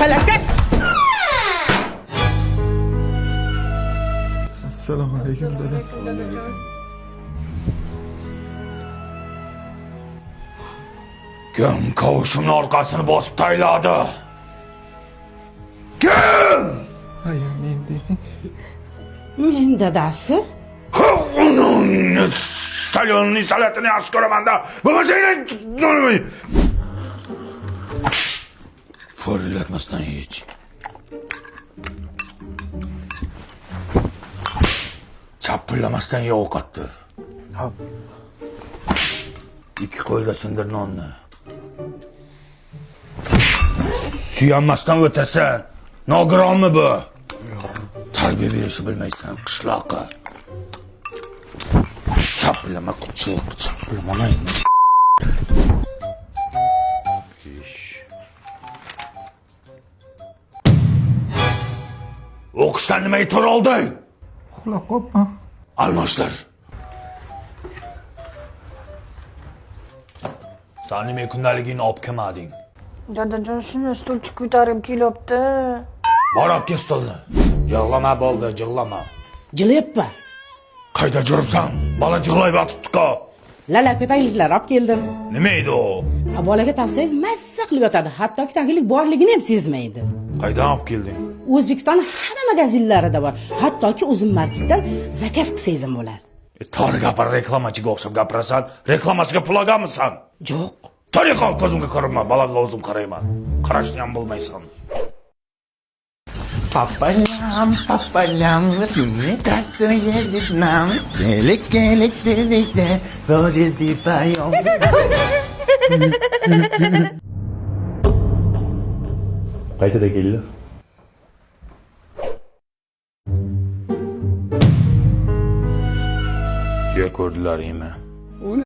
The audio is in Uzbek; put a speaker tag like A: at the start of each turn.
A: Falokat.
B: Assalomu alaykum dada.
C: Kim kavushimni orqasini bosib tayladi? Kim?
B: Aya, men deding.
A: Men dadasi.
C: Uni salyonni salatini yaxshi ko'raman-da. Bo'lmasa po'rillatmasdan yech. Chapillamasdan ye ovqatni.
B: Hop.
C: Ikki qo'lda sindir nonni. Suyanmasdan o'tasan. Nogironmi bu? Tarbiya berishni bilmaysan, qishloqqa. Chapillama kuchuk, chapillama. Besh. O'qishdan nimaga to'r olding?
B: Uxlab qolibman.
C: Almashtir. San nima kundaligingni olib kelmading?
D: Dadajon, shuni stulcha ko'tarib kelyapti.
C: Bor, olib kel stolni. Jig'lama bo'ldi, jig'lama.
A: Jilayapman.
C: Qayda juribsan? Bola jig'layotibdi-ku.
A: Lalaka tagliklar olib keldim.
C: Nima edi u?
A: Ha, bolaga taqsangiz mazza qilib yotadi. Hattoki taglik borligini ham sezmaydi.
C: Qaydan olib kelding?
A: O'zbekiston hamma magazinlarida bor. Hattoki Uzum Marketdan zakaz qilsangiz ham bo'ladi.
C: Tor gapir, reklamachiga o'xshab gapirasan. Reklamasiga pul olganmisan?
A: Yo'q.
C: Tor qol, ko'zimga ko'rinma, bolaga o'zim qarayman. Qarashni ham bilmaysan.
E: По полям, по полям, синий трактор едет нам. Келик, келик, келик, лошади поем.
C: Qaytada keldi? Tuya ko'rdilaringmi?